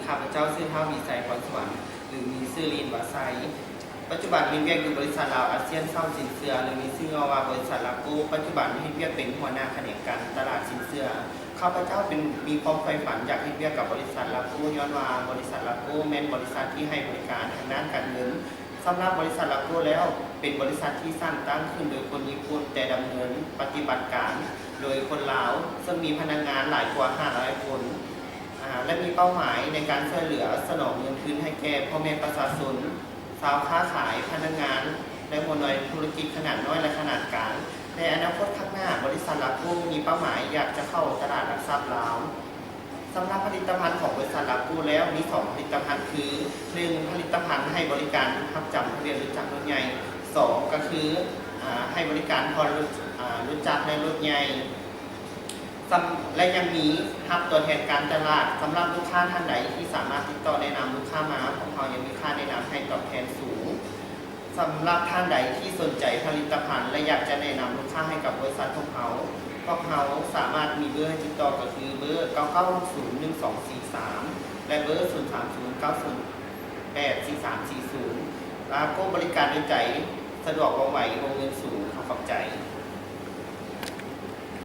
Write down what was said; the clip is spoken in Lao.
ຂ້າພະເຈົ້າຊື່ ທ້າວ ວິໄຊ ພອນສະຫວັນ ຫຼື ມີຊື່ຫຼິ້ນວ່າໄຊ. ປັດຈຸບັນເຮັດວຽກຢູ່ບໍລິສັດລາວອາຊຽນເຊົ່າສິນເຊື່ອ ຫຼື ມີຊື່ຫຍໍ້ວ່າບໍລິສັດລາໂກ້. ປັດຈຸບັນເຮັດວຽກເປັນຫົວໜ້າຂະແໜງການຕະຫຼາດສິນເຊື່ອ. ຂ້າພະເຈົ້າເປັນ ມີຄວາມໃຝ່ຝັນຢາກເຮັດວຽກກັບບໍລິສັດລາໂກ້ ຍ້ອນວ່າບໍລິສັດລາໂກ້ແມ່ນບໍລິສັດທີ່ໃຫ້ບໍລິການທາງດ້ານການເງິນ. ສຳລັບບໍລິສັດລາໂກ້ແລ້ວ ເປັນບໍລິສັດທີ່ສ້າງຕັ້ງຂຶ້ນໂດຍຄົນຍີ່ປຸ່ນ ແຕ່ດຳເນີນປະຕິບັດການໂດຍຄົນລາວ ເຊິ່ງມີພະນັກງານຫຼາຍກວ່າຫ້າຮ້ອຍຄົນ ອາ ແລະ ມີເປົ້າໝາຍໃນການຊ່ວຍເຫຼືອສະໜອງເງິນທຶນໃຫ້ແກ່ພໍ່ແມ່ປະຊາຊົນ, ຊາວຄ້າຂາຍ, ພະນັກງານ ແລະ ຫົວໜ່ວຍທຸລະກິດຂະໜາດນ້ອຍ ແລະ ຂະໜາດກາງ. ໃນອະນາຄົດຂ້າງໜ້າ, ບໍລິສັດລາໂກ້ມີເປົ້າໝາຍຢາກຈະເຂົ້າຕະຫຼາດຫຼັກຊັບລາວ. ສຳລັບຜະລິດຕະພັນຂອງບໍລິສັດລາໂກ້ແລ້ວ ມີສອງຜະລິດຕະພັນຄື ໜຶ່ງ ຜະລິດຕະພັນໃຫ້ບໍລິການຮັບຈຳທະບຽນລົດຈັກລົດໃຫຍ່, ສອງ ກໍຄື ອາ ໃຫ້ບໍລິການຜ່ອນລົດ ອາ ລົດຈັກ ແລະ ລົດໃຫຍ່ ສຳ ແລະ ຍັງມີຮັບຕົວແທນການຕະຫຼາດ. ສຳລັບລູກຄ້າທ່ານໃດທີ່ສາມາດຕິດຕໍ່ແນະນຳລູກຄ້າມາ, ພວກເຮົາຍັງມີຄ່າແນະນຳໃຫ້ຕອບແທນສູງ. ສຳລັບທ່ານໃດທີ່ສົນໃຈຜະລິດຕະພັນ ແລະ ຢາກຈະແນະນຳລູກຄ້າໃຫ້ກັບບໍລິສັດພວກເຮົາ, ພວກເຮົາສາມາດມີເບີໃຫ້ຕິດຕໍ່ ກໍຄືເບີ ເກົ້າເກົ້າຫົກສູນ ໜຶ່ງສອງສີ່ສາມ ແລະ ເບີ ສູນສາມສູນ ເກົ້າສູນແປດ ສີ່ສາມສີ່ສູນ. ລາໂກ້ບໍລິການດ້ວຍໃຈ, ສະດວກວ່ອງໄວ, ວົງເງິນສູງ. ຂໍຂອບໃຈ.